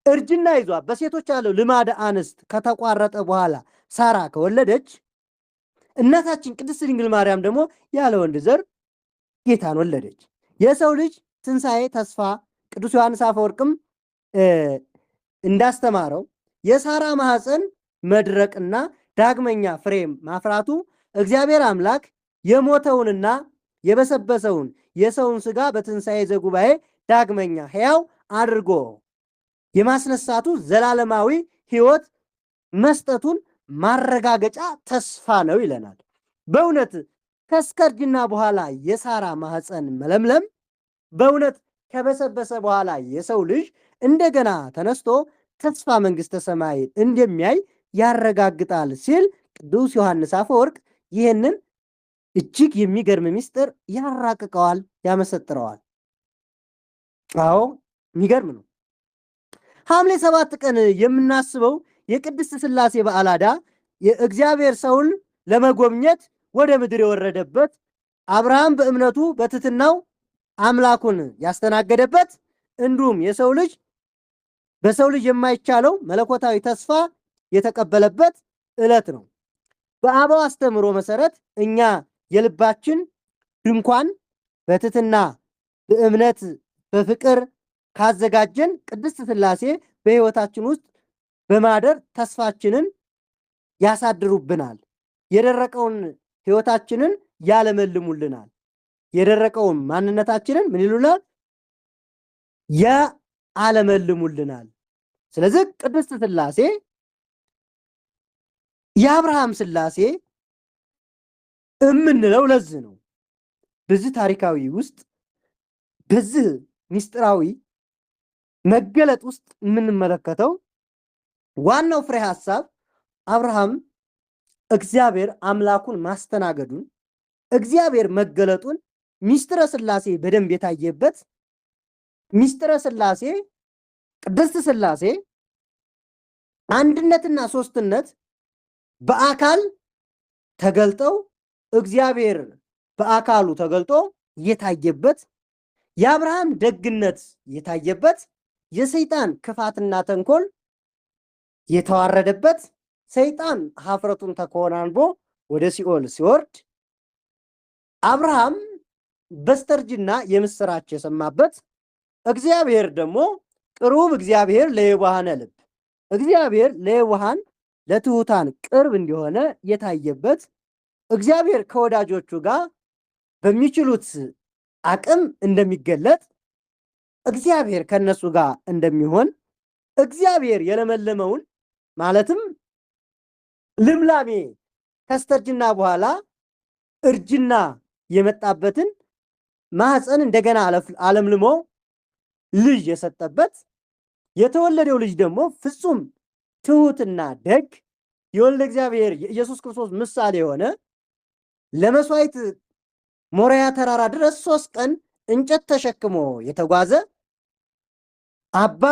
እርጅና ይዟ በሴቶች ያለው ልማደ አንስት ከተቋረጠ በኋላ ሳራ ከወለደች፣ እናታችን ቅድስት ድንግል ማርያም ደግሞ ያለ ወንድ ዘር ጌታን ወለደች። የሰው ልጅ ትንሣኤ ተስፋ ቅዱስ ዮሐንስ አፈወርቅም እንዳስተማረው የሳራ ማኅፀን መድረቅና ዳግመኛ ፍሬ ማፍራቱ እግዚአብሔር አምላክ የሞተውንና የበሰበሰውን የሰውን ሥጋ በትንሣኤ ዘጉባኤ ዳግመኛ ሕያው አድርጎ የማስነሳቱ ዘላለማዊ ሕይወት መስጠቱን ማረጋገጫ ተስፋ ነው ይለናል። በእውነት ከእርጅና በኋላ የሳራ ማኅፀን መለምለም፣ በእውነት ከበሰበሰ በኋላ የሰው ልጅ እንደገና ተነስቶ ተስፋ መንግሥተ ሰማይ እንደሚያይ ያረጋግጣል ሲል ቅዱስ ዮሐንስ አፈወርቅ ይህንን እጅግ የሚገርም ምስጢር ያራቅቀዋል፣ ያመሰጥረዋል። አዎ የሚገርም ነው። ሐምሌ 7 ቀን የምናስበው የቅድስት ሥላሴ በዓላዳ የእግዚአብሔር ሰውን ለመጎብኘት ወደ ምድር የወረደበት፣ አብርሃም በእምነቱ በትሕትናው አምላኩን ያስተናገደበት፣ እንዲሁም የሰው ልጅ በሰው ልጅ የማይቻለው መለኮታዊ ተስፋ የተቀበለበት ዕለት ነው። በአበው አስተምሮ መሰረት እኛ የልባችን ድንኳን በትሕትና፣ በእምነት፣ በፍቅር ካዘጋጀን ቅድስት ሥላሴ በሕይወታችን ውስጥ በማደር ተስፋችንን ያሳድሩብናል። የደረቀውን ሕይወታችንን ያለመልሙልናል። የደረቀውን ማንነታችንን ምን ይሉናል? ያለመልሙልናል። ስለዚህ ቅድስት ሥላሴ የአብርሃም ሥላሴ እምንለው ለዚህ ነው። በዚህ ታሪካዊ ውስጥ፣ በዚህ ምስጢራዊ መገለጥ ውስጥ የምንመለከተው ዋናው ፍሬ ሐሳብ አብርሃም እግዚአብሔር አምላኩን ማስተናገዱን፣ እግዚአብሔር መገለጡን፣ ሚስጥረ ሥላሴ በደንብ የታየበት፣ ሚስጥረ ሥላሴ፣ ቅድስት ሥላሴ አንድነትና ሶስትነት በአካል ተገልጠው፣ እግዚአብሔር በአካሉ ተገልጦ የታየበት፣ የአብርሃም ደግነት የታየበት፣ የሰይጣን ክፋትና ተንኮል የተዋረደበት፣ ሰይጣን ሀፍረቱን ተከናንቦ ወደ ሲኦል ሲወርድ አብርሃም በስተርጅና የምስራች የሰማበት፣ እግዚአብሔር ደግሞ ቅሩብ እግዚአብሔር ለየዋሃነ ልብ፣ እግዚአብሔር ለየዋሃን ለትሑታን ቅርብ እንዲሆነ የታየበት፣ እግዚአብሔር ከወዳጆቹ ጋር በሚችሉት አቅም እንደሚገለጥ፣ እግዚአብሔር ከነሱ ጋር እንደሚሆን፣ እግዚአብሔር የለመለመውን ማለትም ልምላሜ ከስተርጅና በኋላ እርጅና የመጣበትን ማህፀን እንደገና አለምልሞ ልጅ የሰጠበት፣ የተወለደው ልጅ ደግሞ ፍጹም ትሁትና ደግ የወልደ እግዚአብሔር የኢየሱስ ክርስቶስ ምሳሌ የሆነ፣ ለመስዋዕት ሞሪያ ተራራ ድረስ 3 ቀን እንጨት ተሸክሞ የተጓዘ፣ አባ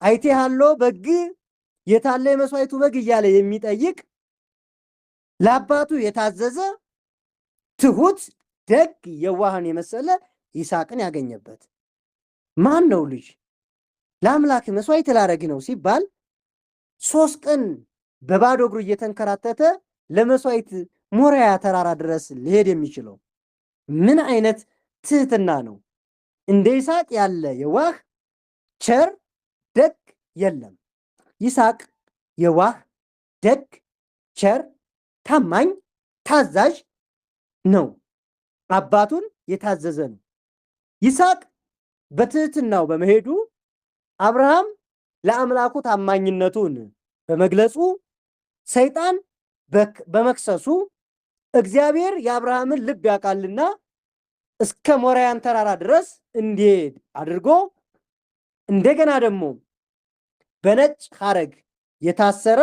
አይቴ ሃሎ በግ፣ የታለ የመስዋዕቱ በግ እያለ የሚጠይቅ፣ ለአባቱ የታዘዘ ትሁት ደግ የዋህን የመሰለ ይስሐቅን ያገኘበት። ማን ነው ልጅ ለአምላክ መስዋዕት ላረግ ነው ሲባል 3 ቀን በባዶ እግሩ እየተንከራተተ ለመስዋዕት ሞሪያ ተራራ ድረስ ሊሄድ የሚችለው? ምን አይነት ትህትና ነው? እንደ ይስሐቅ ያለ የዋህ ቸር ደግ የለም። ይስሐቅ የዋህ፣ ደግ፣ ቸር፣ ታማኝ፣ ታዛዥ ነው። አባቱን የታዘዘ ነው። ይስሐቅ በትህትናው በመሄዱ፣ አብርሃም ለአምላኩ ታማኝነቱን በመግለጹ፣ ሰይጣን በመክሰሱ፣ እግዚአብሔር የአብርሃምን ልብ ያውቃልና እስከ ሞሪያን ተራራ ድረስ እንዲሄድ አድርጎ፣ እንደገና ደግሞ በነጭ ሐረግ የታሰረ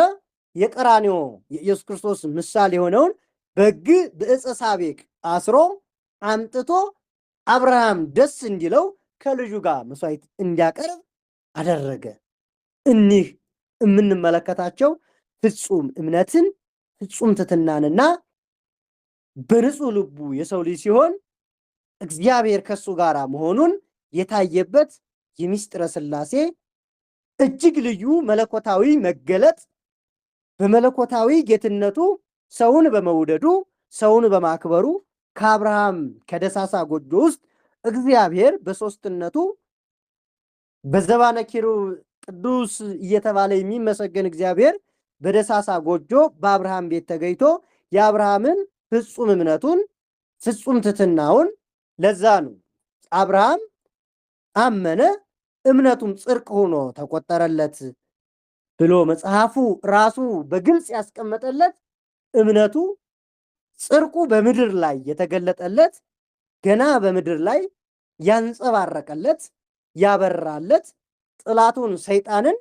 የቀራንዮ የኢየሱስ ክርስቶስ ምሳሌ የሆነውን በግ በዕፀ ሳቤቅ አስሮ አምጥቶ አብርሃም ደስ እንዲለው ከልጁ ጋር መስዋዕት እንዲያቀርብ አደረገ። እኒህ የምንመለከታቸው ፍጹም እምነትን፣ ፍጹም ትሕትናንና በንጹህ ልቡ የሰው ልጅ ሲሆን እግዚአብሔር ከሱ ጋር መሆኑን የታየበት የሚስጥረ ሥላሴ እጅግ ልዩ መለኮታዊ መገለጥ፣ በመለኮታዊ ጌትነቱ ሰውን በመውደዱ፣ ሰውን በማክበሩ ከአብርሃም ከደሳሳ ጎጆ ውስጥ እግዚአብሔር በሶስትነቱ በዘባነ ኪሩብ ቅዱስ እየተባለ የሚመሰገን እግዚአብሔር በደሳሳ ጎጆ በአብርሃም ቤት ተገኝቶ የአብርሃምን ፍጹም እምነቱን፣ ፍጹም ትሕትናውን፣ ለዛ ነው አብርሃም አመነ እምነቱም ጽድቅ ሆኖ ተቆጠረለት ብሎ መጽሐፉ ራሱ በግልጽ ያስቀመጠለት፣ እምነቱ ጽድቁ በምድር ላይ የተገለጠለት፣ ገና በምድር ላይ ያንጸባረቀለት፣ ያበራለት፣ ጥላቱን ሰይጣንን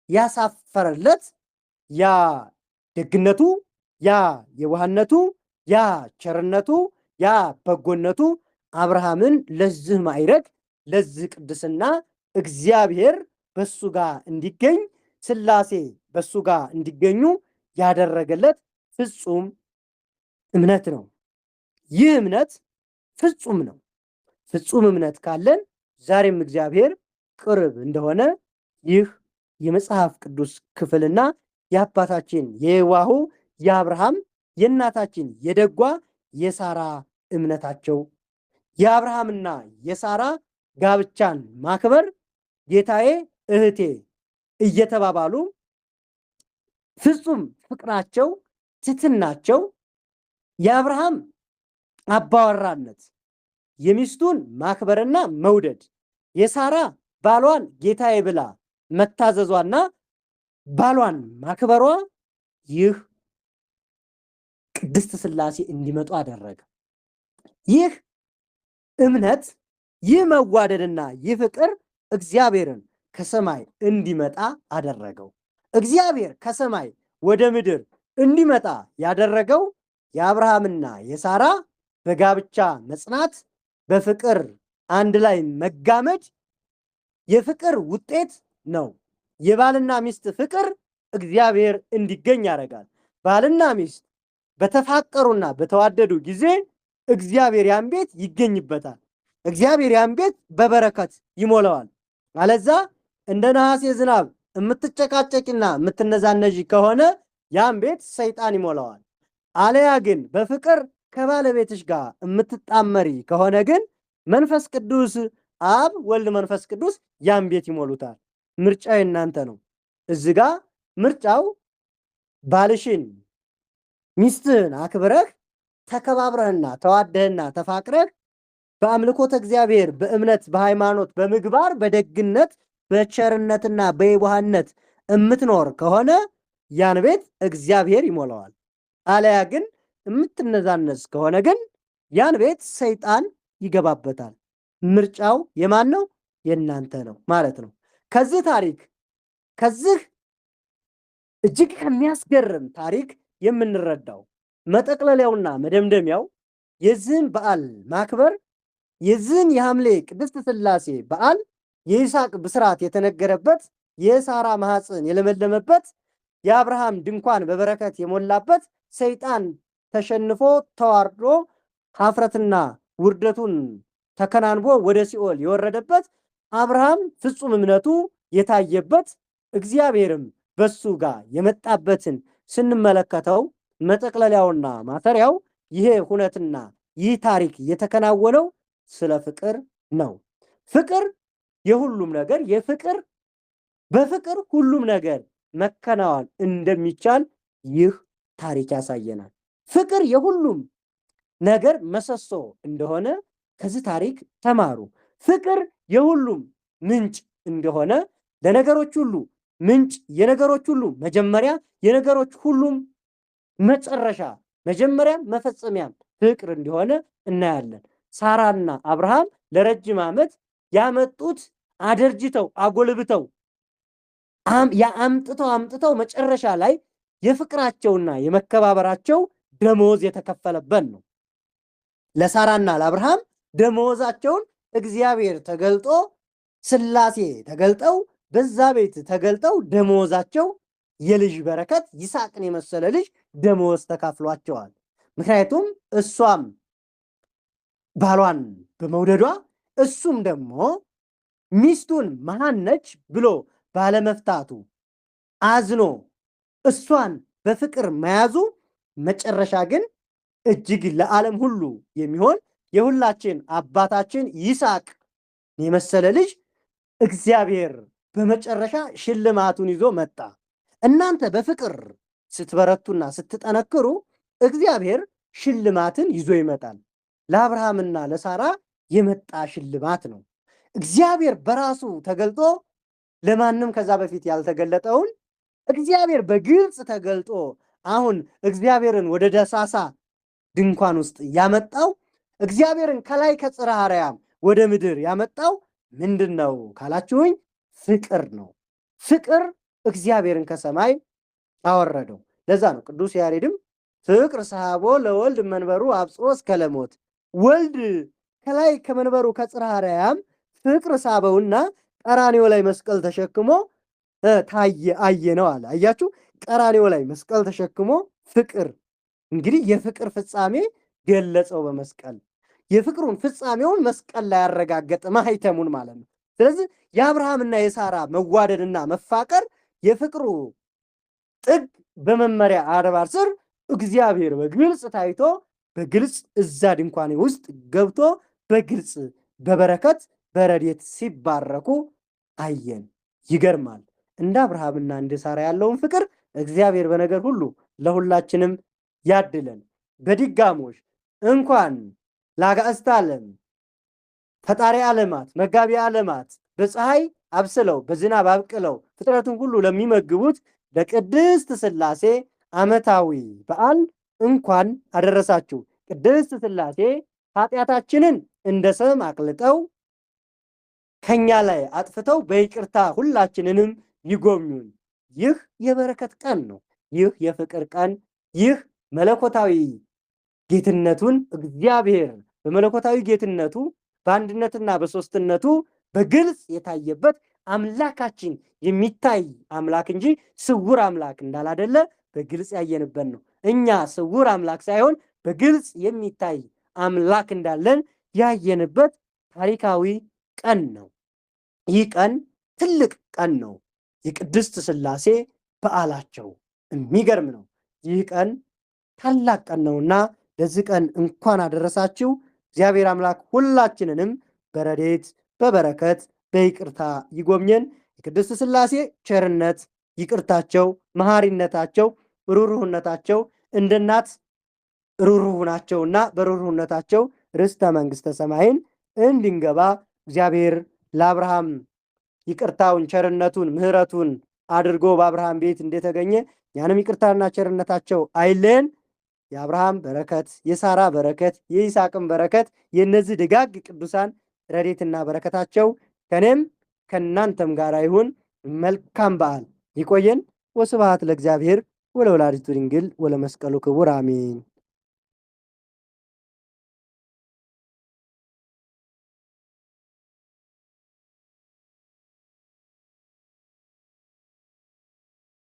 ያሳፈረለት፣ ያ ደግነቱ፣ ያ የዋህነቱ፣ ያ ቸርነቱ፣ ያ በጎነቱ አብርሃምን ለዚህ ማዕረግ፣ ለዚህ ቅድስና እግዚአብሔር በሱ ጋር እንዲገኝ፣ ሥላሴ በሱ ጋር እንዲገኙ ያደረገለት ፍጹም እምነት ነው። ይህ እምነት ፍጹም ነው። ፍጹም እምነት ካለን ዛሬም እግዚአብሔር ቅርብ እንደሆነ ይህ የመጽሐፍ ቅዱስ ክፍልና የአባታችን የየዋሁ የአብርሃም፣ የእናታችን የደጓ የሳራ እምነታቸው፣ የአብርሃምና የሳራ ጋብቻን ማክበር፣ ጌታዬ እህቴ እየተባባሉ ፍጹም ፍቅራቸው፣ ትሕትናቸው፣ የአብርሃም አባወራነት የሚስቱን ማክበርና መውደድ፣ የሳራ ባሏን ጌታዬ ብላ መታዘዟና ባሏን ማክበሯ ይህ ቅድስት ሥላሴ እንዲመጡ አደረገ። ይህ እምነት፣ ይህ መዋደድና ይህ ፍቅር እግዚአብሔርን ከሰማይ እንዲመጣ አደረገው። እግዚአብሔር ከሰማይ ወደ ምድር እንዲመጣ ያደረገው የአብርሃምና የሳራ በጋብቻ መጽናት፣ በፍቅር አንድ ላይ መጋመድ የፍቅር ውጤት ነው። የባልና ሚስት ፍቅር እግዚአብሔር እንዲገኝ ያደርጋል። ባልና ሚስት በተፋቀሩና በተዋደዱ ጊዜ እግዚአብሔር ያን ቤት ይገኝበታል። እግዚአብሔር ያን ቤት በበረከት ይሞላዋል። አለዛ እንደ ነሐሴ ዝናብ የምትጨቃጨቂና የምትነዛነዢ ከሆነ ያን ቤት ሰይጣን ይሞላዋል። አለያ ግን በፍቅር ከባለቤትሽ ጋር የምትጣመሪ ከሆነ ግን መንፈስ ቅዱስ፣ አብ፣ ወልድ፣ መንፈስ ቅዱስ ያን ቤት ይሞሉታል። ምርጫው የእናንተ ነው። እዚህ ጋር ምርጫው ባልሽን፣ ሚስትህን አክብረህ፣ ተከባብረህና ተዋደህና ተፋቅረህ በአምልኮተ እግዚአብሔር፣ በእምነት፣ በሃይማኖት፣ በምግባር፣ በደግነት፣ በቸርነትና በየዋህነት የምትኖር ከሆነ ያን ቤት እግዚአብሔር ይሞላዋል። አለያ ግን የምትነዛነዝ ከሆነ ግን ያን ቤት ሰይጣን ይገባበታል። ምርጫው የማን ነው? የእናንተ ነው ማለት ነው። ከዚህ ታሪክ፣ ከዚህ እጅግ ከሚያስገርም ታሪክ የምንረዳው መጠቅለያውና መደምደሚያው የዚህን በዓል ማክበር፣ የዚህን የሐምሌ ቅድስት ሥላሴ በዓል፣ የይስሐቅ ብስራት የተነገረበት፣ የሳራ ማኅፀን የለመለመበት፣ የአብርሃም ድንኳን በበረከት የሞላበት፣ ሰይጣን ተሸንፎ ተዋርዶ ኀፍረትና ውርደቱን ተከናንቦ ወደ ሲኦል የወረደበት፣ አብርሃም ፍጹም እምነቱ የታየበት፣ እግዚአብሔርም በሱ ጋር የመጣበትን ስንመለከተው መጠቅለያውና ማሰሪያው ይሄ ሁነትና ይህ ታሪክ የተከናወነው ስለ ፍቅር ነው። ፍቅር የሁሉም ነገር፣ የፍቅር በፍቅር ሁሉም ነገር መከናወን እንደሚቻል ይህ ታሪክ ያሳየናል። ፍቅር የሁሉም ነገር ምሰሶ እንደሆነ ከዚህ ታሪክ ተማሩ። ፍቅር የሁሉም ምንጭ እንደሆነ፣ ለነገሮች ሁሉ ምንጭ፣ የነገሮች ሁሉ መጀመሪያ፣ የነገሮች ሁሉም መጨረሻ፣ መጀመሪያ መፈጸሚያ ፍቅር እንደሆነ እናያለን። ሳራና አብርሃም ለረጅም ዓመት ያመጡት አደርጅተው አጎልብተው አምጥተው አምጥተው መጨረሻ ላይ የፍቅራቸውና የመከባበራቸው ደሞዝ የተከፈለበት ነው። ለሳራና ለአብርሃም ደመወዛቸውን እግዚአብሔር ተገልጦ ስላሴ ተገልጠው በዛ ቤት ተገልጠው ደመወዛቸው የልጅ በረከት ይስሐቅን የመሰለ ልጅ ደመወዝ ተካፍሏቸዋል። ምክንያቱም እሷም ባሏን በመውደዷ እሱም ደግሞ ሚስቱን መሃን ነች ብሎ ባለመፍታቱ አዝኖ እሷን በፍቅር መያዙ መጨረሻ ግን እጅግ ለዓለም ሁሉ የሚሆን የሁላችን አባታችን ይስሐቅ የመሰለ ልጅ እግዚአብሔር በመጨረሻ ሽልማቱን ይዞ መጣ። እናንተ በፍቅር ስትበረቱና ስትጠነክሩ እግዚአብሔር ሽልማትን ይዞ ይመጣል። ለአብርሃምና ለሳራ የመጣ ሽልማት ነው። እግዚአብሔር በራሱ ተገልጦ ለማንም ከዛ በፊት ያልተገለጠውን እግዚአብሔር በግልጽ ተገልጦ አሁን እግዚአብሔርን ወደ ደሳሳ ድንኳን ውስጥ ያመጣው እግዚአብሔርን ከላይ ከጽርሐ አርያም ወደ ምድር ያመጣው ምንድነው ካላችሁኝ ፍቅር ነው። ፍቅር እግዚአብሔርን ከሰማይ አወረደው። ለዛ ነው ቅዱስ ያሬድም ፍቅር ሰሃቦ ለወልድ መንበሩ አብጽሖ እስከ ለሞት፣ ወልድ ከላይ ከመንበሩ ከጽርሐ አርያም ፍቅር ሳበውና ቀራንዮ ላይ መስቀል ተሸክሞ ታየ አየነው አለ። አያችሁ፣ ቀራንዮ ላይ መስቀል ተሸክሞ ፍቅር እንግዲህ የፍቅር ፍጻሜ ገለጸው በመስቀል። የፍቅሩን ፍጻሜውን መስቀል ላይ ያረጋገጠ ማህተሙን ማለት ነው። ስለዚህ የአብርሃምና የሳራ መዋደድና መፋቀር የፍቅሩ ጥግ በመመሪያ አድባር ስር እግዚአብሔር በግልጽ ታይቶ በግልጽ እዛ ድንኳኔ ውስጥ ገብቶ በግልጽ በበረከት በረድኤት ሲባረኩ አየን። ይገርማል። እንደ አብርሃምና እንደ ሳራ ያለውን ፍቅር እግዚአብሔር በነገር ሁሉ ለሁላችንም ያድለን። በድጋሞሽ እንኳን ለአጋዕዝተ ዓለም ፈጣሪ ዓለማት መጋቢ ዓለማት በፀሐይ አብስለው በዝናብ አብቅለው ፍጥረቱን ሁሉ ለሚመግቡት ለቅድስት ሥላሴ ዓመታዊ በዓል እንኳን አደረሳችሁ። ቅድስት ሥላሴ ኃጢአታችንን እንደ ሰም አቅልጠው ከኛ ላይ አጥፍተው በይቅርታ ሁላችንንም ይጎብኙን። ይህ የበረከት ቀን ነው። ይህ የፍቅር ቀን፣ ይህ መለኮታዊ ጌትነቱን እግዚአብሔር በመለኮታዊ ጌትነቱ በአንድነትና በሶስትነቱ በግልጽ የታየበት አምላካችን የሚታይ አምላክ እንጂ ስውር አምላክ እንዳላደለ በግልጽ ያየንበት ነው። እኛ ስውር አምላክ ሳይሆን በግልጽ የሚታይ አምላክ እንዳለን ያየንበት ታሪካዊ ቀን ነው። ይህ ቀን ትልቅ ቀን ነው። የቅድስት ሥላሴ በዓላቸው የሚገርም ነው። ይህ ቀን ታላቅ ቀን ነውና ለዚህ ቀን እንኳን አደረሳችሁ። እግዚአብሔር አምላክ ሁላችንንም በረድኤት በበረከት በይቅርታ ይጎብኘን። የቅድስት ሥላሴ ቸርነት፣ ይቅርታቸው፣ መሐሪነታቸው፣ ሩህሩህነታቸው እንደ እናት ሩህሩህ ናቸውና በሩህሩህነታቸው ርስተ መንግሥተ ሰማይን እንድንገባ እግዚአብሔር ለአብርሃም ይቅርታውን፣ ቸርነቱን፣ ምሕረቱን አድርጎ በአብርሃም ቤት እንደተገኘ ያንም ይቅርታና ቸርነታቸው አይለየን። የአብርሃም በረከት፣ የሳራ በረከት፣ የይስሐቅም በረከት፣ የነዚህ ደጋግ ቅዱሳን ረድኤትና በረከታቸው ከኔም ከናንተም ጋር ይሁን። መልካም በዓል ይቆየን። ወስብሐት ለእግዚአብሔር ወለወላዲቱ ድንግል ወለመስቀሉ ክቡር አሜን።